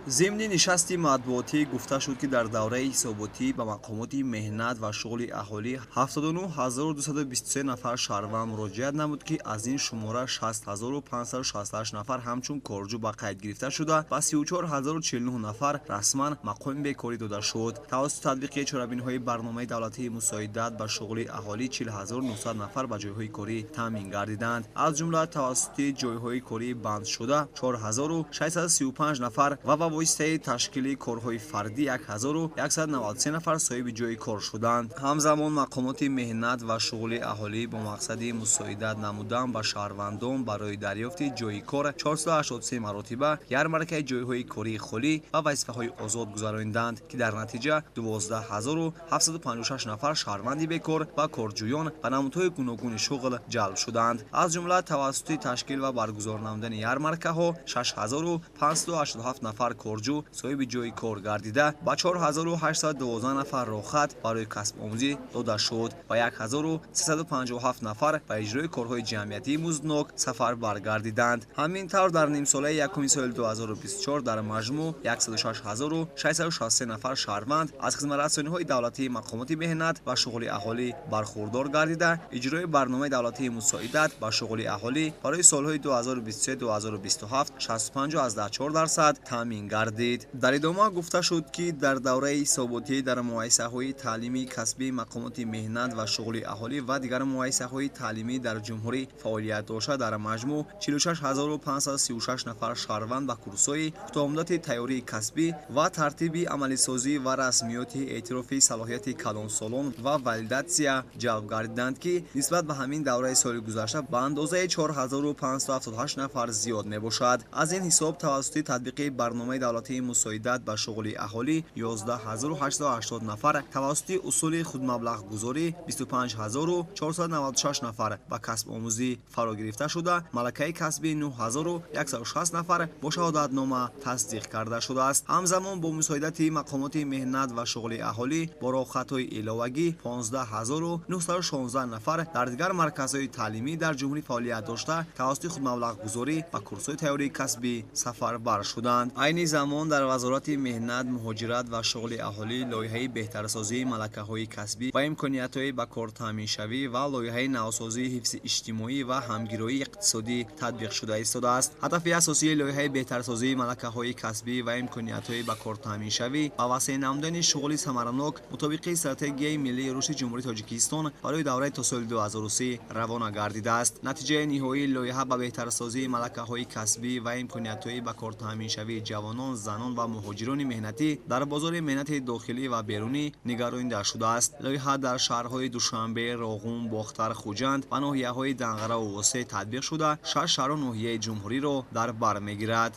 Зимни нишасти матбуотӣ гуфта шуд, ки дар давраи ҳисоботӣ ба мақомоти меҳнат ва шуғли аҳолӣ 79223 нафар шаҳрванд муроҷиат намуд, ки аз ин шумора 60568 нафар ҳамчун корҷӯ ба қайд гирифта шуда ва 34049 нафар расман мақоми бекорӣ дода шуд. Тавассути татбиқи чорабиниҳои барномаи давлатии мусоидат ба шуғли аҳолӣ 40900 нафар ба ҷойҳои корӣ таъмин гардиданд. Аз ҷумла тавассути ҷойҳои корӣ бандшуда 4635 нафар ва ба воситаи ташкили корҳои фардӣ 1193 нафар соҳиби ҷойи кор шуданд. Ҳамзамон мақомоти меҳнат ва шуғли аҳолӣ бо мақсади мусоидат намудан ба шаҳрвандон барои дарёфти ҷойи кор 483 маротиба ярмаркаи ҷойҳои кории холӣ ва вазифаҳои озод гузарониданд, ки дар натиҷа 12756 нафар шаҳрванди бекор ва корҷӯён ба намудҳои гуногуни шуғл ҷалб шуданд. Аз ҷумла тавассути ташкил ва баргузор намудани ярмаркаҳо 6587 нафар корҷӯ соҳиби ҷойи кор гардида, ба 4812 нафар роҳхат барои касбомӯзӣ дода шуд ва 1357 нафар ба иҷрои корҳои ҷамъиятии музднок сафарбар гардиданд. Ҳамин тавр дар нимсолаи якуми соли 2024 дар маҷмӯъ 106663 нафар шаҳрванд аз хизматрасониҳои давлатии мақомоти меҳнат ва шуғли аҳолӣ бархурдор гардида, иҷрои барномаи давлатии мусоидат ба шуғли аҳолӣ барои солҳои 2023-2027 65,4% таъмин гардид. Дар идома гуфта шуд, ки дар давраи ҳисоботӣ дар муассисаҳои таълимии касбии мақомоти меҳнат ва шуғли аҳолӣ ва дигар муассисаҳои таълимӣ дар ҷумҳурӣ фаъолият дошта дар маҷмӯъ 46536 нафар шаҳрванд ба курсҳои кӯтоҳмуддати тайёрии касбӣ ва тартиби амалисозӣ ва расмиёти эътирофи салоҳияти калонсолон ва валидатсия ҷалб гардиданд, ки нисбат ба ҳамин давраи соли гузашта ба андозаи 4578 нафар зиёд мебошад. Аз ин ҳисоб тавассути татбиқи барномаи давлатии мусоидат ба шуғли аҳолӣ 11880 нафар, тавассути усули худмаблағгузорӣ 25496 нафар ба касбомӯзӣ фаро гирифта шуда, малакаи касби 9160 нафар бо шаҳодатнома тасдиқ карда шудааст. Ҳамзамон бо мусоидати мақомоти меҳнат ва шуғли аҳолӣ бо роҳхатҳои иловагӣ 15916 нафар дар дигар марказҳои таълимӣ дар ҷумҳурӣ фаъолият дошта тавассути худмаблағгузорӣ ба курсҳои тайёрии касбӣ сафарбар шуданд. Айни замон дар Вазорати меҳнат, муҳоҷират ва шуғли аҳолӣ лоиҳаи беҳтарсозии малакаҳои касбӣ ва имкониятҳои ба кор таъминшавӣ ва лоиҳаи навсозии ҳифзи иҷтимоӣ ва ҳамгироии иқтисодӣ татбиқ шуда истодааст. Ҳадафи асосии лоиҳаи беҳтарсозии малакаҳои касбӣ ва имкониятҳои ба кор таъминшавӣ ба васеъ намудани шуғли самаранок мутобиқи стратегияи миллии рушди Ҷумҳурии Тоҷикистон барои давраи то соли 2030 равона гардидааст. Натиҷаи ниҳоии лоиҳа ба беҳтарсозии малакаҳои касбӣ ва имкониятҳои ба кор таъминшавии ҷавонон, занон ва муҳоҷирони меҳнатӣ дар бозори меҳнати дохилӣ ва берунӣ нигаронида шудааст. Лоиҳа дар шаҳрҳои Душанбе, Роғун, Бохтар, Хуҷанд ва ноҳияҳои Данғара ва Восеъ татбиқ шуда, 6 шаҳру ноҳияи ҷумҳуриро дар бар мегирад.